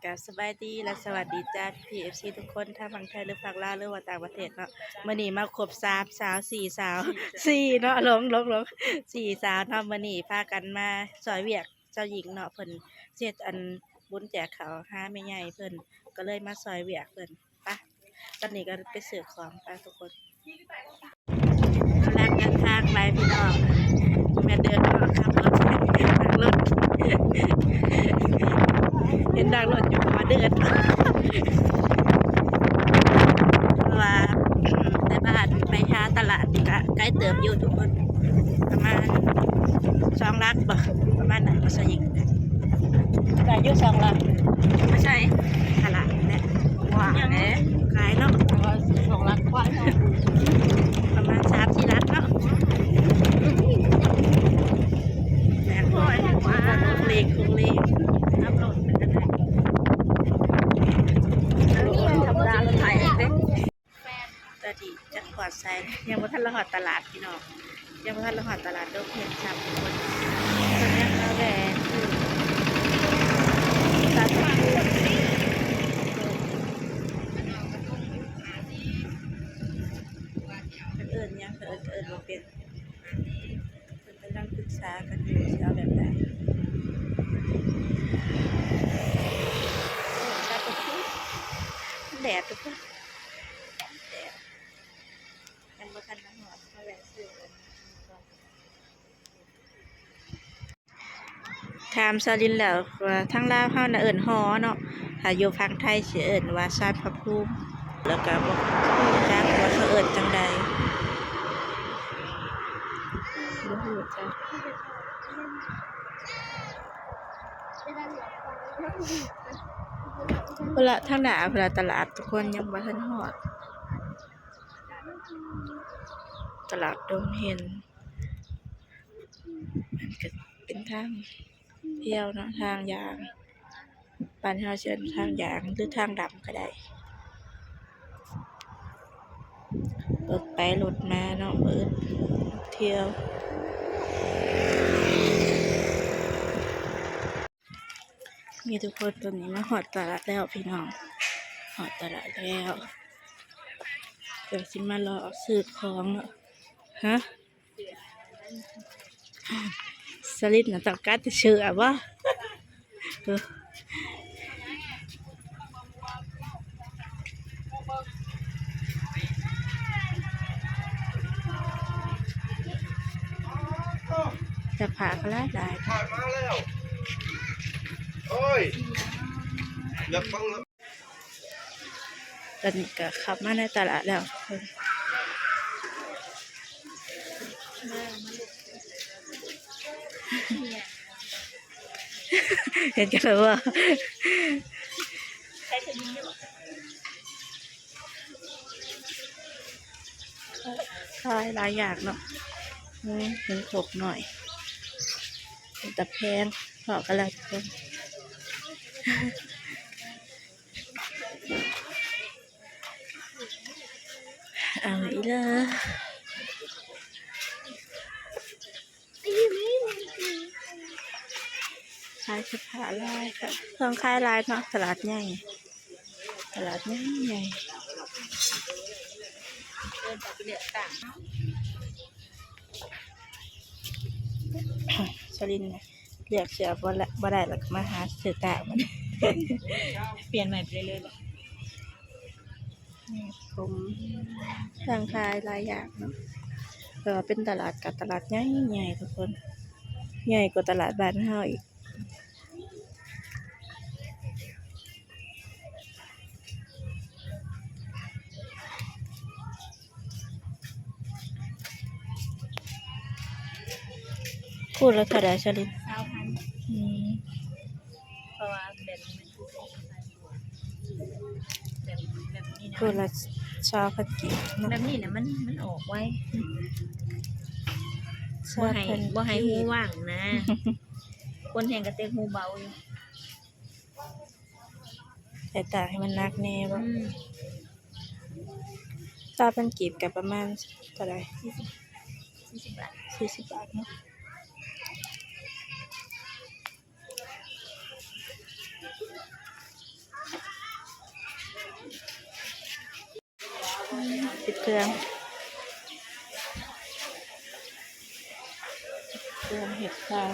ກະສະບາຍດີ ແລະ ສະຫວັດດີຈ້າ ພີ່ເອັຟຊີທຸກຄົນ ທັງຝັ່ງໄທ ຫຼື ຝັ່ງລາວ ຫຼືວ່າຕ່າງປະເທດເນາະ. ມື້ນີ້ມາຄົບສາມສາວ ສີ່ສາວ ສີ່ເນາະ ຫຼົງ ຫຼົງ ຫຼົງ ສີ່ສາວເນາະ. ມື້ນີ້ພາກັນມາຊ່ອຍວຽກເຈົ້າຍິງເນາະ ເພິ່ນເຮັດອັນບຸນແຈກເຂົ້າຫາແມ່ໃຫຍ່ເພິ່ນ ກໍເລີຍມາຊ່ອຍວຽກເພິ່ນ. ໄປ ຕອນນີ້ກໍໄປຊື້ຂອງ ໄປທຸກຄົນ. ກຳລັງເດີນທາງໄປພີ່ນ້ອງ ບໍ່ແມ່ນເດີນເນາະ ຂັບລົດ ນັ່ງລົດ ເຫັນນັ່ງລົດຢູ່ ເພາະວ່າເດີນ ເພາະວ່າແຕ່ບ້ານໄປຫາຕະຫຼາດນີ້ກະໄກເຕີບຢູ່ທຸກຄົນ ປະມານສອງຫຼັກບໍ ປະມານນັ້ນ ບໍ່ຊະຍິງ ໄດ້ຢູ່ສອງຫຼັກ ບໍ່ໃຊ່ ຕະຫຼາດນີ້ແຫຼະ ກວ້າງແຫຼະ ຂາຍເນາະ ສອງຫຼັກກວ່າເນາະ ປະມານສາມສີ່ຫຼັກເນາະ ແມ່ນບໍ່ ໂຄ້ງເລງ ໂຄ້ງເລງ ຂັບລົດໄປກໍໄດ້ ທຳດາລົດໄຖເດ້. ຕອນນີ້ຈັກຮອດໃສ ຍັງບໍ່ທັນລະຮອດຕະຫຼາດພີ່ນ້ອງ ຍັງບໍ່ທັນລະຮອດຕະຫຼາດດົງເຫັນຊ້ຳ ເພິ່ນ ເພິ່ນຍັງມາແວ່ຊື້ ເອີ້ນຫຍັງ ເພິ່ນເອີ້ນ ເອີ້ນບໍ່ເປັນ ເພິ່ນກຳລັງປຶກສາກັນຢູ່ ຊິເອົາແບບໃດ ແດດທຸກຄົນ ແດດ ຍັງບໍ່ທັນມາຮອດ ມາແວ່ຊື້ອັນນີ້ກ່ອນ ຖາມສາວລິນແລ້ວວ່າ ທາງລາວເຮົານະເອີ້ນຫໍ່ເນາະ ຖ້າຢູ່ຝັ່ງໄທຊິເອີ້ນວ່າສານພະພູມ ແລ້ວກະບໍ່ຮູ້ຈັກວ່າເຂົາເອີ້ນຈັ່ງໃດ ບໍ່ຮູ້ຈັກ ພຸ້ນລະ ທາງໜ້າພຸ້ນລະ ຕະຫຼາດ ທຸກຄົນ ຍັງບໍ່ທັນຮອດ ຕະຫຼາດດົງເຫັນ ມັນກະເປັນທາງພຽວເນາະ ທາງຢາງ ບ້ານເຮົາເອີ້ນທາງຢາງ ຫຼື ທາງດຳກະໄດ້ ລົດໄປລົດມາເນາະ ມື້ອື່ນທ່ຽວ. ນີ້ທຸກຄົນ ຕອນນີ້ມາຮອດຕະຫຼາດແລ້ວພີ່ນ້ອງ ຮອດຕະຫຼາດແລ້ວ ດຽວຊິມາເລາະຊື້ຂອງເນາະ ຮະ ສະລິດນະຕ້ອງການແຕ່ເສື້ອບໍ? ເອີ ເສື້ອຜ້າກໍຫຼາຍໆ ໂອ້ຍ ຢາກຟັງ ຕອນນີ້ກໍເຂົ້າມາໃນຕະຫຼາດແລ້ວ ເຫັນກັນແລ້ວບໍ່? ຂາຍຫຼາຍຢ່າງເນາະ ເຫັນຄົກໜ້ອຍ ເປັນຕາແພງ ເພາະກັນແລ້ວທຸກຄົນ. ເອົາອີກແລ້ວ ຂາຍເສື້ອຜ້າຫຼາຍ ຂອງຂາຍຫຼາຍເນາະ ຕະຫຼາດໃຫຍ່ ຕະຫຼາດໃຫຍ່ໆ. ສະລິນເລືອກເສື້ອບໍ່ລະ ບໍ່ໄດ້ລະ ກໍມາຫາຊື້ຕາມັນ ປ່ຽນໃໝ່ໄປເລື້ອຍໆ ແມ່ນ ຜົມ ເຄື່ອງຂາຍຫຼາຍຢ່າງເນາະ ແຕ່ວ່າເປັນຕະຫຼາດ ກະຕະຫຼາດໃຫຍ່ໆ ທຸກຄົນ ໃຫຍ່ກວ່າຕະຫຼາດບ້ານເຮົາອີກ. ຄູ່ລະເທົ່າໃດສະລິນ? ຊາວພັນ ອືມ ເພາະວ່າແບບນີ້ມັນຄືຂອງ ແບບ ແບບນີ້ນະ ຄູ່ລະຊາວພັນກີບເນາະ ແບບນີ້ນະ ມັນ ມັນອອກໄວ ຊາວພັນ ບໍ່ໃຫ້ ບໍ່ໃຫ້ຮູຫວ່າງນະ ຄົນແຮ່ງກະແຕກຮູເບົາຢູ່. ໃສ່ຕາກໃຫ້ມັນໜັກແດ່ບໍ່? ອືມ ຊາວພັນກີບກະປະມານເທົ່າໃດ? ສີ່ສິບ ສີ່ສິບບາດ ສີ່ສິບບາດເນາະ. ເຄື່ອງ ເຄື່ອງເຮັດຟາງ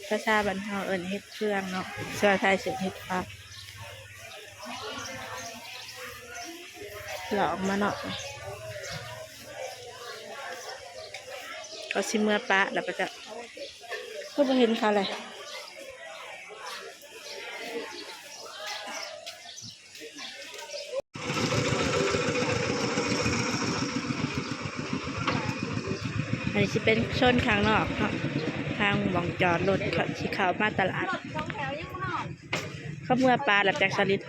ພາສາບ້ານເຮົາເອີ້ນເຫັດເຟືອງເນາະ ພາສາໄທເອີ້ນເຫັດຟາງ. ລອກມາເນາະ ເຂົາຊິເມືອປະແລ້ວ ເຂົາເຈົ້າ ຄືບໍ່ເຫັນເຂົາເລີຍ. ອັນນີ້ຊິເປັນໂຊນຂ້າງນອກເນາະ ທາງໝ່ອງຈອດລົດ ເຂົາຊິເຂົ້າມາຕະຫຼາດ. ເຂົາເມືອປະແລ້ວ ຈັກສະລິດ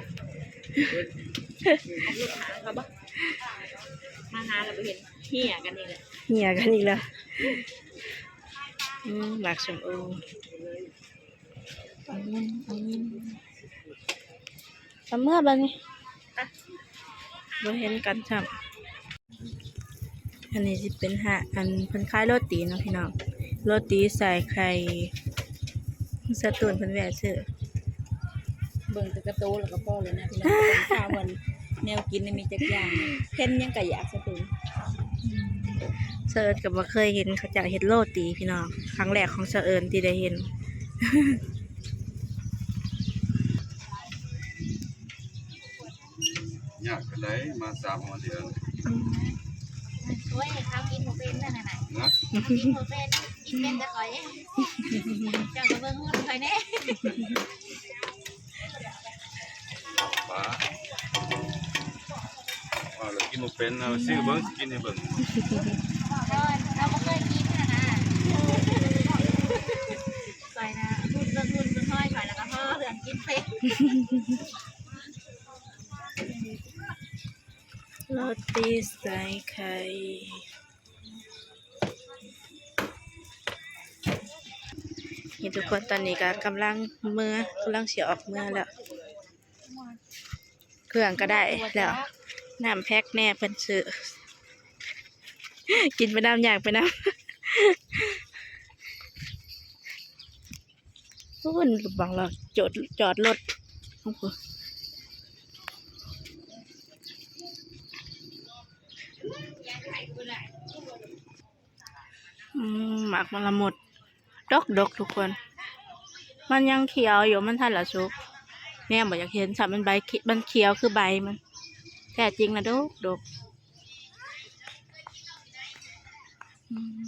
ມາຫາແລ້ວບໍ່ເຫັນ ເຫຍກັນອີກແລ້ວ ເຫຍກັນອີກແລ້ວ. ອືມ ໝາກສົ້ມໂອ ເອົາເມືອ ເອົາເມືອ ເອົາເມືອບາດນີ້ ບໍ່ເຫັນກັນຊ້ຳ. ອັນນີ້ຊິເປັນຮ້ານ ອັນເພິ່ນຂາຍໂຣຕີເນາະພີ່ນ້ອງ ໂຣຕີໃສ່ໄຂ່ ສະຕູນເພິ່ນແວ່ຊື້. ເບິ່ງແຕ່ກະໂຕແລ້ວກໍພໍແລ້ວນະພີ່ນ້ອງ ເບິ່ງຂ່າວວ່າແນວກິນນີ້ມີຈັກຢ່າງ ເຫັນຫຍັງກໍຢາກສະຕູນ. ສະເອີນກໍບໍ່ເຄີຍເຫັນເຂົາເຈົ້າເຮັດໂຣຕີພີ່ນ້ອງ ຄັ້ງແລກຂອງສະເອີນທີ່ໄດ້ເຫັນ. ຍາກປານໃດ ມາສາມຫົວເດືອນ. ໂອ້ຍ ເຮົາກິນບໍ່ເປັນນັ້ນນະ ເນາະ ເຮົາກິນບໍ່ເປັນ ກິນເປັນແຕ່ຂ້ອຍ ເຈົ້າກໍເບິ່ງຫຸ່ນຂ້ອຍແດ່. ປາ ເວົ້າແລ້ວກິນບໍ່ເປັນ ເອົາຊື້ເບິ່ງ ຊິກິນໃຫ້ເບິ່ງ. ເຮົາ ເຮົາບໍ່ເຄີຍກິນຫັ້ນນະ ຂ້ອຍນະ ຫຸ່ນເບິ່ງຫຸ່ນເບິ່ງຫ້ອຍຂ້ອຍ ແລ້ວກໍພໍເລື່ອງກິນເປັນ. ໂຣຕີໃສ່ໄຂ່ ນີ້ທຸກຄົນ ຕອນນີ້ກໍກຳລັງເມືອ ກຳລັງຊິອອກເມືອແລ້ວ ເຄື່ອງກໍໄດ້ແລ້ວ ນ້ຳແພັກແດ່ເພິ່ນຊື້ ກິນໄປນຳ ຍ່າງໄປນຳ. ພຸ້ນ ບັງລະ ຈອດ ຈອດລົດ ໂອ້ໂຫ ອືມ ໝາກມະລະມຸດ ດົກໆ ທຸກຄົນ ມັນຍັງຂຽວຢູ່ ມັນທັນລະສຸກ ແນມບໍ່ຢາກເຫັນຊ້ຳ ມັນໃບ ມັນຂຽວຄືໃບມັນ ແທ້ຈິງນະດົກໆ. ອືມ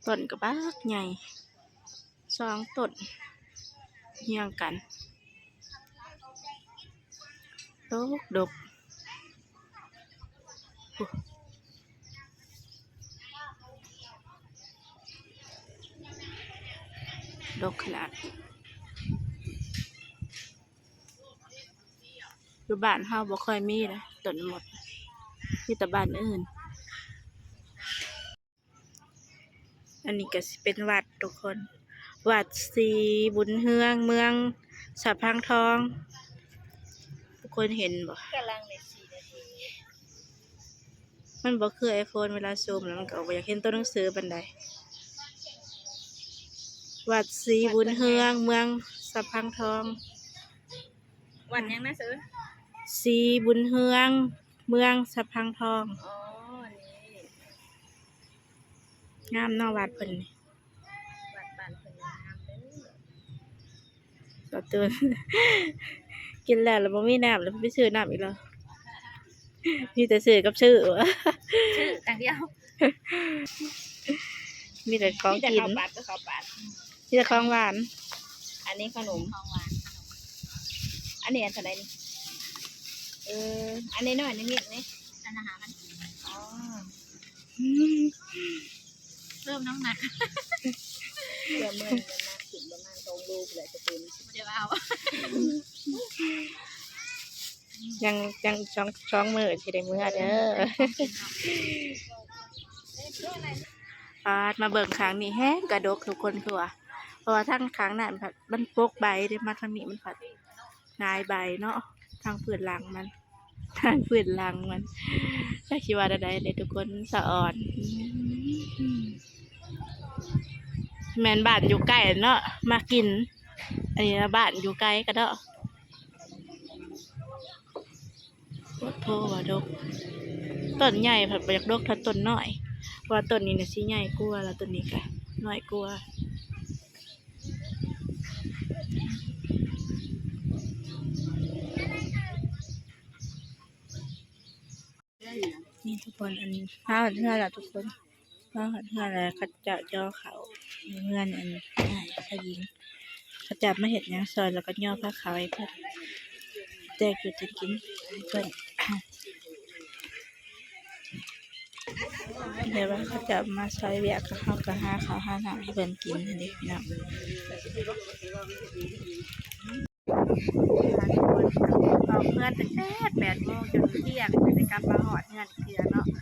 ຕົ້ນກໍບັກໃຫຍ່ ສອງຕົ້ນຮຽງກັນ ດົກໆ ໂອ້ ດົກຂະໜາດ. ຢູ່ບ້ານເຮົາບໍ່ຄ່ອຍມີເດ້ຕົ້ນໝົດ ມີແຕ່ບ້ານອື່ນ. ອັນນີ້ກໍຊິເປັນວັດທຸກຄົນ ວັດສີບຸນເຮືອງ ເມືອງສະພັງທອງ ທຸກຄົນເຫັນບໍ່? ກຳລັງໄດ້ສີ່ນາທີ ມັນບໍ່ຄືໄອໂຟນ ເວລາຊູມແລ້ວມັນກໍບໍ່ຢາກເຫັນຕົວໜັງສືປານໃດ. ວັດສີບຸນເຮືອງ ເມືອງສະພັງທອງ. ວັດຫຍັງນະເສີ? ສີບຸນເຮືອງ ເມືອງສະພັງທອງ. ອໍ ນີ້ ງາມເນາະວັດເພິ່ນນີ້ ວັດບ້ານເພິ່ນງາມເດີ. ສາວຕູນ ກິນແລ້ວລະບໍ່ມີນ້ຳ ລະໄປຊື້ນ້ຳອີກແລ້ວ ມີແຕ່ຊື້ກັບຊື້ ຊື້ຢ່າງດຽວ ມີແຕ່ຂອງກິນ ມີແຕ່ເຂົ້າປາດກັບເຂົ້າປາດ ມີແຕ່ຂອງຫວານ. ອັນນີ້ຂະໜົມ ຂອງຫວານ ອັນນີ້ອັນເທົ່າໃດນີ້? ເອີ ອັນນ້ອຍໆ ນີ້ ນີ້ ອັນລະຫ້າພັນ. ອໍ ອືມ ເພີ່ມນ້ຳໜັກ ເພື່ອເມື່ອຍນ້ຳໜັກຂຶ້ນປະມານສອງໂລພຸ້ນແຫຼະ ຈະເປັນ ບໍ່ໄດ້ເວົ້າ ຍັງ ຍັງສອງ ສອງມື້ຊິໄດ້ເມືອເດີ. ປາດ ມາເບິ່ງຂ້າງນີ້ແຮງກະດົກທຸກຄົນ ຄືວ່າ ເພາະວ່າທາງຂ້າງນັ້ນພັດມັນປົກໃບເດ້ ມາທາງນີ້ມັນພັດຫງາຍໃບເນາະ ທາງພື້ນຫຼັງມັນ ທາງພື້ນຫຼັງມັນ ຈັກຊິວ່າແນວໃດເດ້ທຸກຄົນ ສະອອນ. ແມ່ນບ້ານຢູ່ໃກ້ເນາະ ມາກິນ ອັນນີ້ລະບ້ານຢູ່ໄກກະເດາະ. ໂພວ່າດົກ ຕົ້ນໃຫຍ່ພັດບໍ່ຢາກດົກເທົ່າຕົ້ນນ້ອຍ ເພາະວ່າຕົ້ນນີ້ນະຊິໃຫຍ່ກວ່າ ແລ້ວຕົ້ນນີ້ກະນ້ອຍກວ່າ. ນີ້ທຸກຄົນ ອັນນີ້ມາຮອດເຮືອນແລ້ວທຸກຄົນ ມາຮອດເຮືອນແລ້ວ ເຂົາເຈົ້າຍໍເຂົ້າເຮືອນ ອັນອ້າຍຊາຍຍິງ ເຂົາເຈົ້າມາເຮັດຫຍັງຊ່ອຍ ແລ້ວກໍຍໍພາເຂົ້າໃຫ້ເພິ່ນ ແຈກຢູ່ແຈກກິນໃຫ້ເພິ່ນ ແບບວ່າເຂົາເຈົ້າມາຊ່ອຍວຽກ ກໍເຮົາກໍຫາເຂົ້າຫານ້ຳໃຫ້ເພິ່ນກິນຫັ້ນເດ້ພີ່ນ້ອງ. ອອກເຮືອນຕັ້ງແຕ່ແປດໂມງຈົນທ່ຽງ ຈຶ່ງໄດ້ກັບມາຮອດເຮືອນເທື່ອເນາະ.